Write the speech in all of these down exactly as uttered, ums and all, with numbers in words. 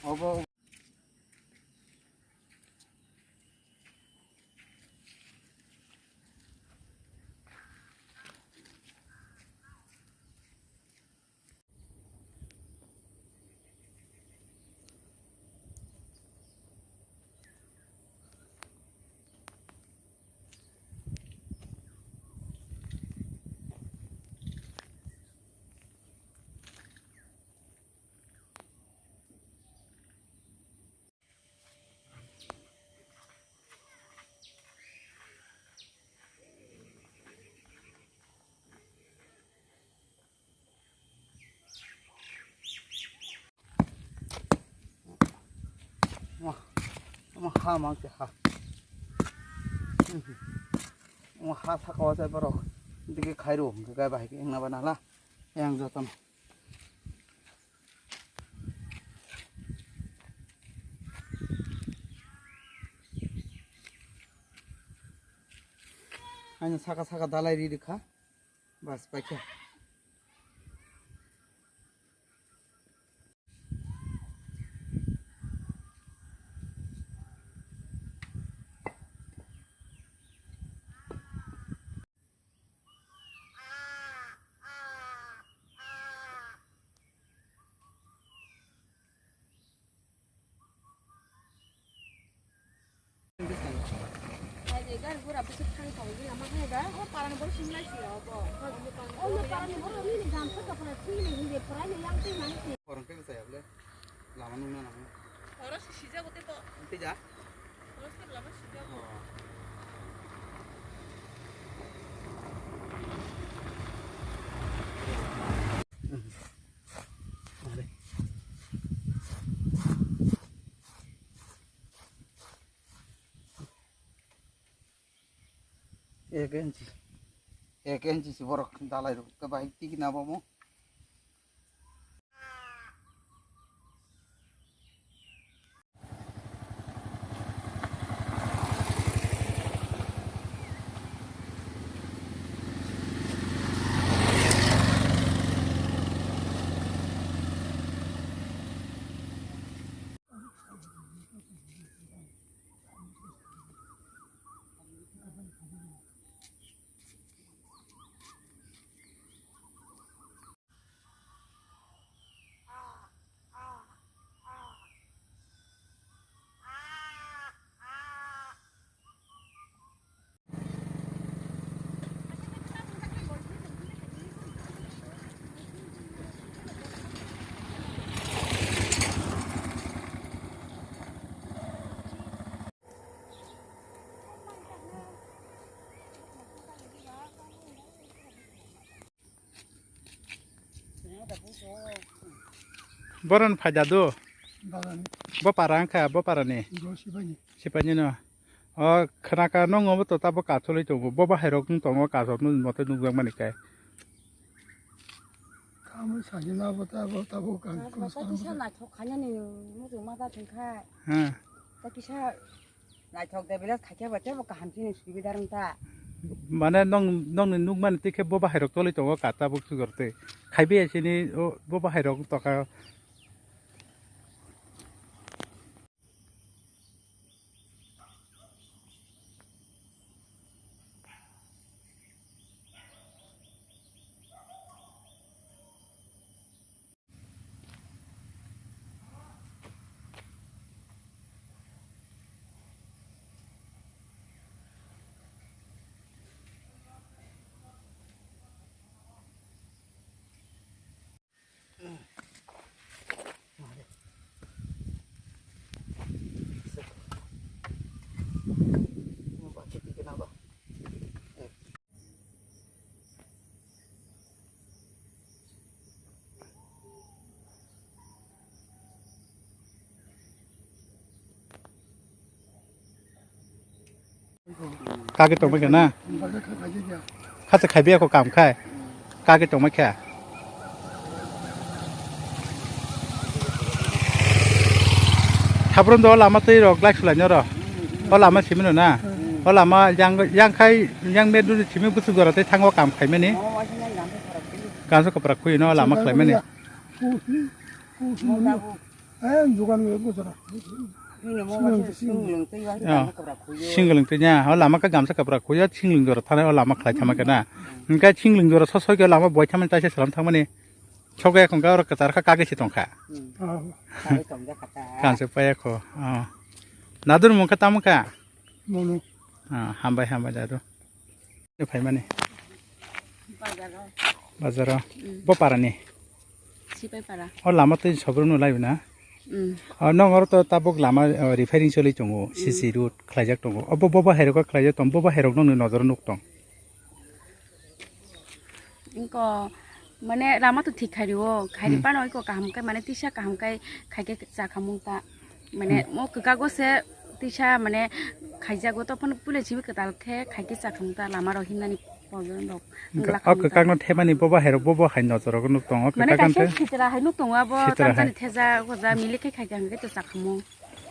Obo. Omo, omo ha mang se ha. Omo ha saka o se borok. Digi khairu, gai bahai ke wngna ba nala. Yang jotono. Ani saka saka dalai ri rikha. Bas, paikha. Korang khe bwsai ya bwle? Lama nung na nang. Oro se sijak o te to. Tei ja? Oro se lama sijak o. Ek inchi. Ek inchi si borok dalai rok ke bai tiki na bomo. Boron phaida do. Bagani. Bo para wngkha, bo parani. Bo sibani. Sibani no. O khnaka nongo bo to tabo katholi tongo. Bo bahai rok wng tongo, kathok no mote nukjak mani kai. Kamo sajina bo tabo, tabo kan. Bata kisa naithok khainani muchung ma da thwngkha. Ha. Ta kisa Naithok de village khaikhe bo teibo kaham chini subida rwngta. Mane nong, nongni nukmani tikhe bo bahai rok tolwi tongo ka tabuk sugor tei. Khaibe chini o bo bahai rok toka. Kage tongma khe na? Khacha khaibe ako kam khai. Kage tongma khe. Habron do lama tei rok glak sulai noro. O lama simino na. O lama yang, yang khai, yang medu simi busu gora tei thango kam khaimani. Kanso kopra khuino lama khlaimani. Eh, jugan ni bujara. Singling twi ya. Singling twi ya. Singlwng twi ya, o lama khe gamsa kapra khuya, singling jora thani o lama khlai thama khe na. Hwnkhe singling jora so soi khe lama boi thama taisa salam thangmani. Soke khon khe oro kwchar kha kagwi se tongkha. Ah, Kanse paya kho. Oh. Nadur mung khe tamo kha? Mono. Ah, hambai, hambai, dadu. Phaimani. Bazaro. Bazaro. Mm. Bo parani? Sipai para. O lama twi sobrum no layo na? Mm. O nong oro to tabuk lama, o, repairing choli tongo, C C road khlaijak tongo. O bo, bo, bo hairok khlaijak tong, bo, bo hairok nongni nojoro nuk tong. Inko mane lama to thik khairi o, khairi Hmm. pano iko kaham kai mane tisa kaham kai khaike chakhamung ta. Mane Hmm. mo kwkago se tisa mane khaijago to phano pule chibi kwtal khe khaike chakhamung ta lama rok himnani problem rok. Wngkha, wngla o khamung ta. Kwkakno thepmani bobo hairok bobo hai nojoro nuk tongo, mane kwkak kaisa khe sitra hai nuk tongo abo sitra hai. Tamjani theja goja milik khai khaike hwnkhe to chakhamung.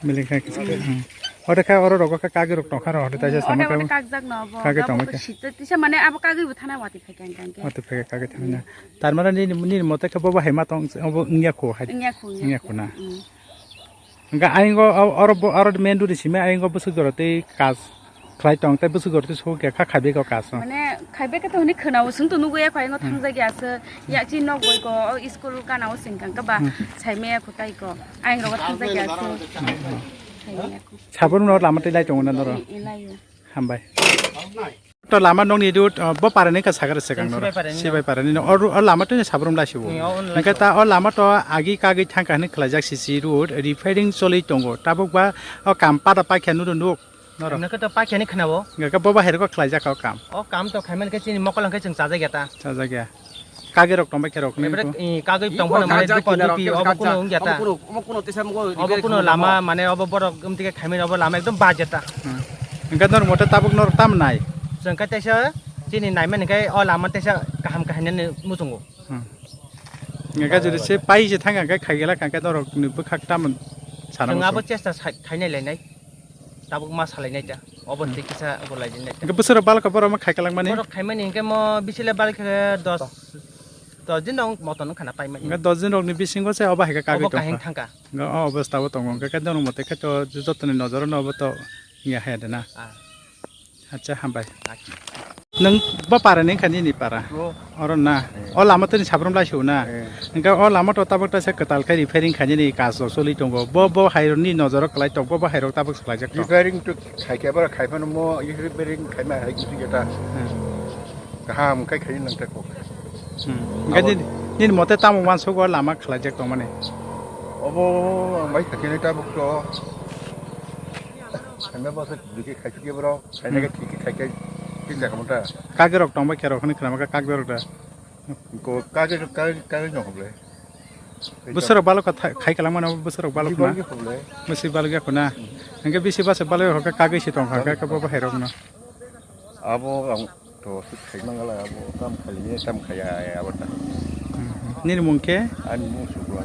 Milik khai kisa. Hmm. Hmm. Oro khe oro rogo khe kagwi rok tongkha rok, hwnkhe taisa Hmm, sama ode, khe ode kakjak no abo, kagwi abo tongma khe khe. Sitra tisa mane abo kagwi bo thana wati phai khe hwnkhe. Wati phai khe kagwi thangna. Hmm. Tar mane nini, nini mote khe bobo hai ma tong, obo wngya kho hai. Wngya kho, wngya Wngya kho. Kho na. Hmm. Hwnkhe ayang o, o, oro bo, oro main road ni simi ayang o bwswk jora tei kaj khlai tong tei bwswk jora tei sok ya kha khaibek o kaj o. Mane khaibek khe to hwnwi khwnao, chwng to nugwi ya kho ayang o Hmm. thangjak ya se. Ya chi nok boi ko, o school gana o sengkang khe ba Hmm. saimaya kho tai ko. Ayang rogo thangjak ya se. Hmm. Saimaya kho. Sabon no lama tei lai tongo na noro? I, i lai o. Hambai. To lama nokni road, uh, bo parani ka sakar se kang noro. Sibai parani. Sibai parani no. O ro-, o lama to ni sabrum lai sibo. Ni, o lai Hwnkhe sibo. Ta o lama to agi kagwi thangka hwnwi khlaijak C C road, repairing choli tongo. Tabuk ba o kam pada paikha nuru nuk. Noro. Hwnkhe to paikha ni khwnabo. Hwnkhe bo bahai rok khlaijak o kam. O kam to khaimani khe chini mokol hwnkhe chwng chajak ya ta. Chajak ya. Kagwi rok tongbai khe rok ni Ebere, bo. I, kagwi tong phano mane dupa dupi obo kuno wngya ta. Obo kuno, obo kuno tesa mugo Obo kuno lama mane obo borok umtike khaimani obo lama ekdom baja ta. Hmm. Hwnkhe norok mote tabuk norok tam nai? Chwng khe teisa chini naimani khe o lama teisa kaham kaham nani muchungo. Hmm. Hwnkhe jodi se pai se thang khe khaigela khe norok ni bwkhak tam sana Chwng abo muchung. Chesta sa-, khainai lainai. Tabuk ma salai nai ta. Obo Hmm. tei kisa obo lai nai ta. Hwnkhe bwswk rok balokha borok ma khai kalangmani? Borok khaimani hwnkhe mo bisile balokha dos, dos din rok motom wngkha na paimani. Hwnkhe dos din rokni bisingo se obo hai khe kagwi Obo kahing tongkha. Thangkha. Hwnkhe o obostha o tongo hwnkhe khe norok mote khe to jotoni nojoro no obo to ya hai de na. Ah. Acha hambai. Acha. Nwng bo para ni wngkha nini para? Bro. Oro na? Eh. O lama tini sabrum lai su na? Eh. Hwnkhe o lama to tabuk taisa kwtal khe repairing khainani kaj rok choli tongo. Bo, bo hai rok ni nojoro kwlai tok, bo, bo hai rok tabuk swlaijak tok. Repairing to khaikhe bora khaiphano mo repairing khaima hai gisi jeta. Hmm. Kaham khai khai nang tako. Hmm. Hwnkhe Abo nini, nini mote tamo wansuk o lama khwlaijak tongmani? Obo ang bai khaikhe tabuk to. Khaina bwswk dike khaikhe bro. Khaina khe Hmm. thik khe khaikhe tin jakha mota. Kagwi rok tongbai khe rok hwnwi khwnama kha kagwi rok da. Ko kagwi rok kagwi kagwi no hoble. Bwswk rok balok kha khai kalang mano bwswk rok balok Bisi na. Balok hoble. Bisi balok ya khuna. Hmm. Hwnkhe bisi bwswk balok ya kha kagwi si tong kha khe bo bahai rok no. Abo ang to sik khai mangala abo kam khali ye kam khaya abo ta. Hmm. Nini mung khe? Ani mung sugwa.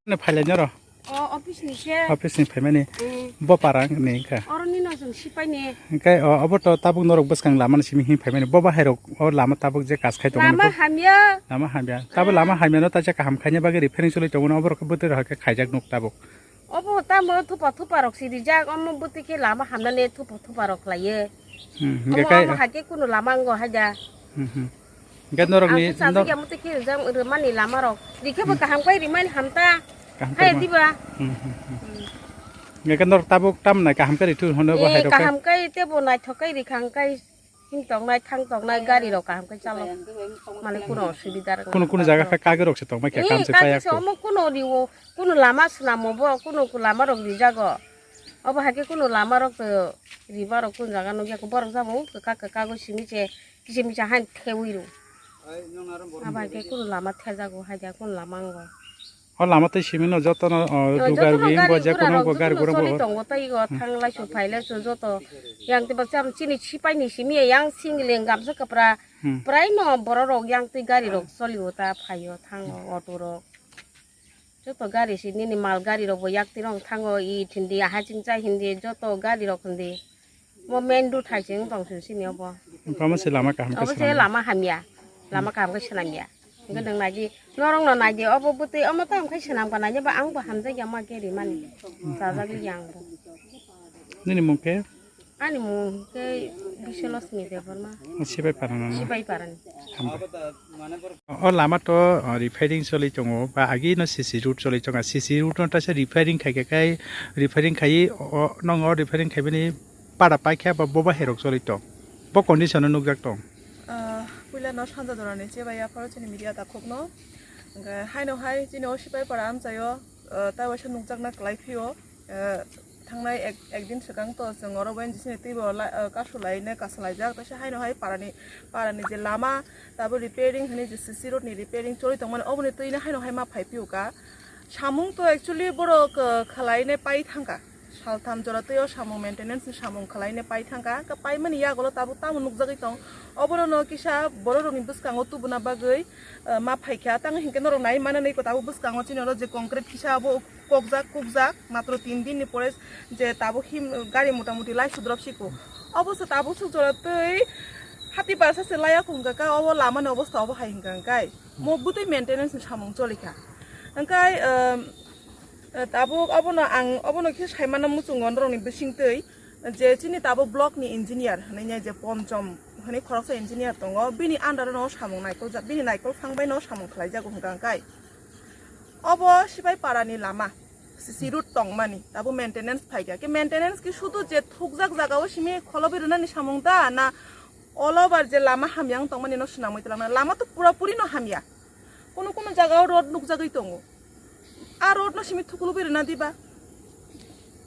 Ne phailai noro. O office ni se. Office ni phaimani. Mm. Bo para ni kha. Oro ni no jong sipai ni. Hwnkhe o, obo to tabuk norok bwskang lama ni simi hin phaimani. Bo bahai rok o lama tabuk je kas khai tongo. Lama hamya. Lama hamya. Tabuk lama hamya no ta je kaham khaina bagwi repairing choli tongo. Obo rok bwtwi rok khe khaijak nuk tabuk. Obo tamo thupa thupa rok si rijak. Omo bwtwi khe lama hamya ni thupa thupa rok khlai ye. Hmm, hwnkhe omo, kai omo hai khe kunu lama wngo hai da. Hmm, hmm. Hwnkhe norok ni, ang khe chajak ya muti khe rijak rwmani lama rok. Rikhe bo Hmm. kaham kai rimani hamta. Kaham Hai kai ma. Diba? Hmm, hmm, hmm. Hmm. Hwnkhe norok tabuk tam nai kaham kai rithu hono bo Eh, hai rok kai. Kaham kai tebo naithok kai rikhang kai. Him tongnai, thang tongnai, gari rok kaham kai chalo. Mane kuno osubida rok. Kuno kuno jaga kha kagwi rok se tongma khe Eh, kam se kagwi paya se ko. Omo kuno riwo, kuno lama swnamo bo, kuno ku lama rok rijago. Obo hai khe kuno lama rok to riba rok kuno jaga nukya kho borok jabo kaka kagwi simi se kisa misa han thewi rw. Abo hai khe kuno lama thejago hai da kuno lama wngo. O lama tei simi no joto no, o, O, dugar joto no wing gari bo je gura kuno rok, bo joto gari no gura choli bo. Tongo tei o Hmm. Thanglai su phailai su joto. Yang tei baksa chini sipai ni simi yang singling gamsa kwpra. Hmm. Prai no borok rok yang tei gari rok choli o ta phai o thango auto rok. Joto gari si nini mal gari rok bo yak tirong thango i thindi aha chingcha hindi joto gari rok hindi. Mo main road hai se wng tong sini obo. Omo se lama kaham khe Obo se swnam. Lama hamya. Lama kaham khe swnam ya. Hwnkhe nwng naidi, norokno naidi, obo bwtwi omo tamo khe swnam ka naidi ba, ang bo hamjakya ma khe rimani. Chajagli ang bo. Nini mung khe? Ani mung khe Biswalakshmi Debbarma. Sibai parani. Sibai parani. Hambai. O lama to, o, repairing choli tongo, ba agi no C C road choli tongo. C C road no taisa repairing khai khe kai, repairing khai, o, nongo repairing khai bini para pai khe ba boba herok choli tong. Bo condition no nukjak tong. Ah, puila no sanja jorani chebaya pharo chini media takhukno. Hwnkhe haino hai chini o sipai para amchaio, ah, tai waisa nukjakna kwlai phio. Eh, thangnai ek, ekdin swkang to chwng oro bo N G C ni twibo la-, eh, kasu laine kasalaijak, tei se haino hai parani, parani je lama, tabo repairing hwnwi je C C road ni repairing choli tongmani, oboni twino haino hai ma phai phiyuka. Samung to actually borok, eh, khwlaine pai thangka. Saltham jora twi o samung maintenance ni samung khwlaine pai thangka. Hwnkhe paimani yagulo tabuk tamo nukjagwi tong. Oborokno kisa bororokni bwskango tubuna bagwi, eh, ma phaikha. Tang hinkhe norok nai mananwi ko tabuk bwskango chini oro je concrete kisa abo kokjak, kokjak, matro tin din ni pore je tabuk him gari mota moti lai sudrop siko. Obo se tabuk suk jora twi hati barsa se laya khum kaka, obo lama ni obosta obo hai hwnkha hwnkhe. Mo bwtwi maintenance ni samung choli kha. Hwnkhe, um, tabuk obono ang, obono khe sai mano muchungo norok ni bising twi je chini tabuk block ni engineer hwnwi je Ponchom hwnwi khoroksa engineer tongo, bini under no samung naikol jak, bini naikol phang bai no samung khlai jago hwnkha hwnkhe. Obo Sipai para ni lama, C C road tongmani, abo maintenance phaikha. Khe maintenance khe sudu je thukjak jaga o simi kholobi rwnani samung da, na all over je lama hamya wng tongmani no swnamwi twlangna? Lama to pura puri no hamya. Kuno kuno jaga o road nukjagwi tongo. A road no simi thukulubwi rwna diba?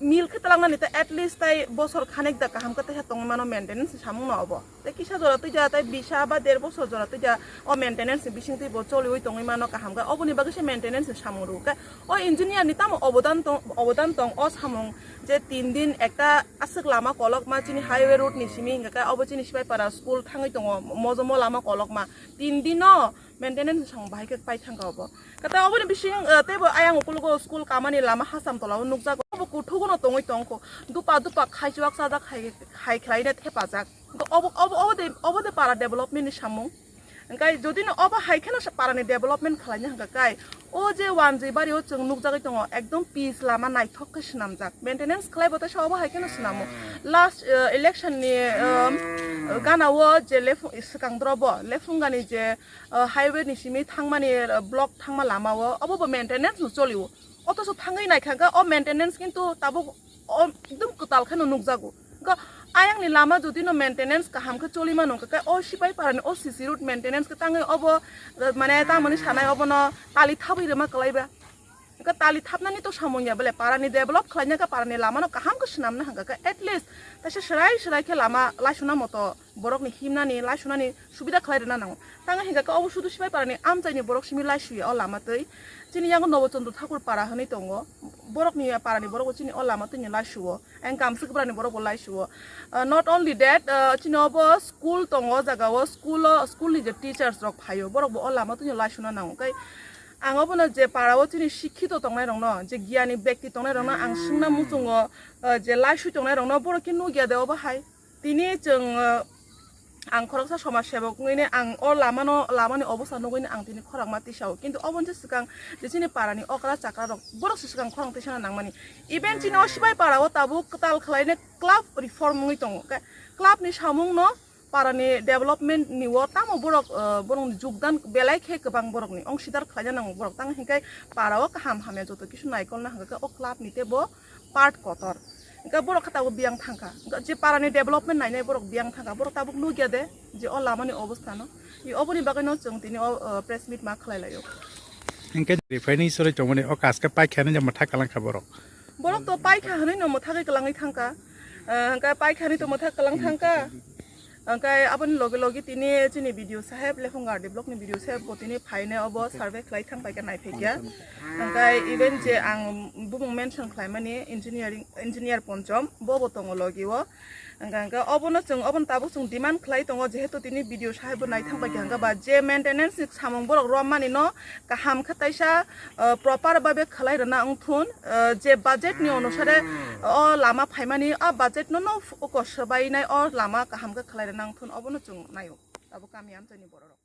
Mil khe twlangnani ta at least tai bosor khanek da kaham khe teisa tongwi mano maintenance ni samung no obo. Tei kisa jora twi ja, tei bisa ba der bosor jora twi ja, o maintenance ni bising twi bo choliwi tongwi mano kaham khe, oboni bagwi se maintenance ni samung rw khe. O engineer ni tamo obodan tong, obodan tong o samung je tin din ekta aswk lama kolokma chini highway road ni simi hingkha khe obo chini Sipaipara school thangwi tongo, mojomo lama kolokma tin din o maintenance ni samung bahai khe pai thangkha obo. Kata oboni bising, eh, teibo ayang ukulugo school kamani lama hasam tolao nukjago. Obo kuthugo no tongwi tongkho. Dupa dupa khaichuak chajak hai, hai khlaina thepajak. Obo, obo, obo de, obo de para development ni samung. Hingkai jodi no obo hai kheno sa para ni development khlaina hwnkha kai. O je Wanjwi bari o chwng nukjagwi tongo, ekdom pitch lama naithok khe swnamjak. Maintenance khlai bo teisa obo hai kheno swnamo. Last, eh, election ni, um, gana o je lefu-, swkang doro bo, Lephungani je, uh, highway ni simi thangmani, uh, block thangma lama o, obo bo maintenance no choli o. Othocho thangwi naikha khe o maintenance kintu tabuk o ekdom kwtal khe no nukjago. Khe ayang ni lama jodi no maintenance kaham khe choli mano khe, khe o Sipai para ni o C C road maintenance khe tangwi obo, uh, mane tamoni sanai obo no tali thabwi rwma kwlai ba. Hwnkhe tali thapnani to samung ya bele, parani develop khlaina khe, parani lamano kaham khe swnamna hwnkha khe, at least taisa swrai swrai khe lama laisuna moto borokni himnani, laisunani subida khlai rwna nango. Tangwi hwnkha khe obo sudu Sipai parani amchaini borok simi laisuya o lama twi. Chini yango Nobo Chandra Thakur para hwnwi tongo, borokni parani borok bo chini o lama twini laisuo. Ang Kamsik brani borok bo laisuo. Uh, not only that, uh, chini obo school tongo, o jaga o school o, school ni je teachers rok phaio, borok bo o lama twini laisuna nango. Kai ang obono je para o chini sikhito tongnai rokno, je giyani bekti tongnai rokno ang swngna muchungo, uh, je laisui tongnai rokno borok khe nugya de obo hai. Tini chwng, uh, ang khoroksa somaj sebok wngwi ne ang o lamano, lamani obosta nugwi ne ang tini khorang ma tisao. Kintu oboni swkang je chini para ni okra chakra rok borok se swkang khorang tisana nangmani. Even chini o Sipai para o tabuk kwtal khlai ne club reform wngwi tongo. Khe club ni samung no para ni development ni o tamo borok, uh, borok ni jogdan belai khe kwbang borok ni ongsidar khlaina nango borok. Tang hinkai para o kaham hamya joto kisu naikolna hwnkha khe o club ni tei bo part kotor. Hwnkhe borok khe tabuk biyang thangkha. Hwnkhe je para ni development nainai borok biyang thangkha. Borok tabuk nugya de je o lama ni obosta no. I oboni bagwi no chwng tini o, uh, press meet ma khlai lai o. Hwnkhe refining soroi tongmani o kaske paikha ni je mwthak kalang kha borok. Borok to paikha hwnwi no mwthagwi kwlangwi thangkha. Ah, hwnkhe paikha hwnwi to mwthak kwlang thangkha. Hwnkhe aboni logi logi tini chini B D O saheb, Lephungardi block ni B D O saheb bo tini phainai obo survey khlai thang paikha, nai phaikha. Hwnkhe even je ang bumung mention khlaimani engineering, engineer Ponchom, bo bo tongo logi o. Hwnkhe, hwnkhe obono chwng, obono tabuk chwng demand khlai tongo, jehetu tini B D O saheb bo naithang bai kha, hwnkhe ba je maintenance ni samung borok romani no kaham khe taisa, uh, proper babe khlai rwna wngthun, uh, je budget ni onusare o lama phaimani, o budget no no focus swbainai o lama kaham khe khlai rwna wngthun, obono chwng naio tabuk kami amchaini borok rok.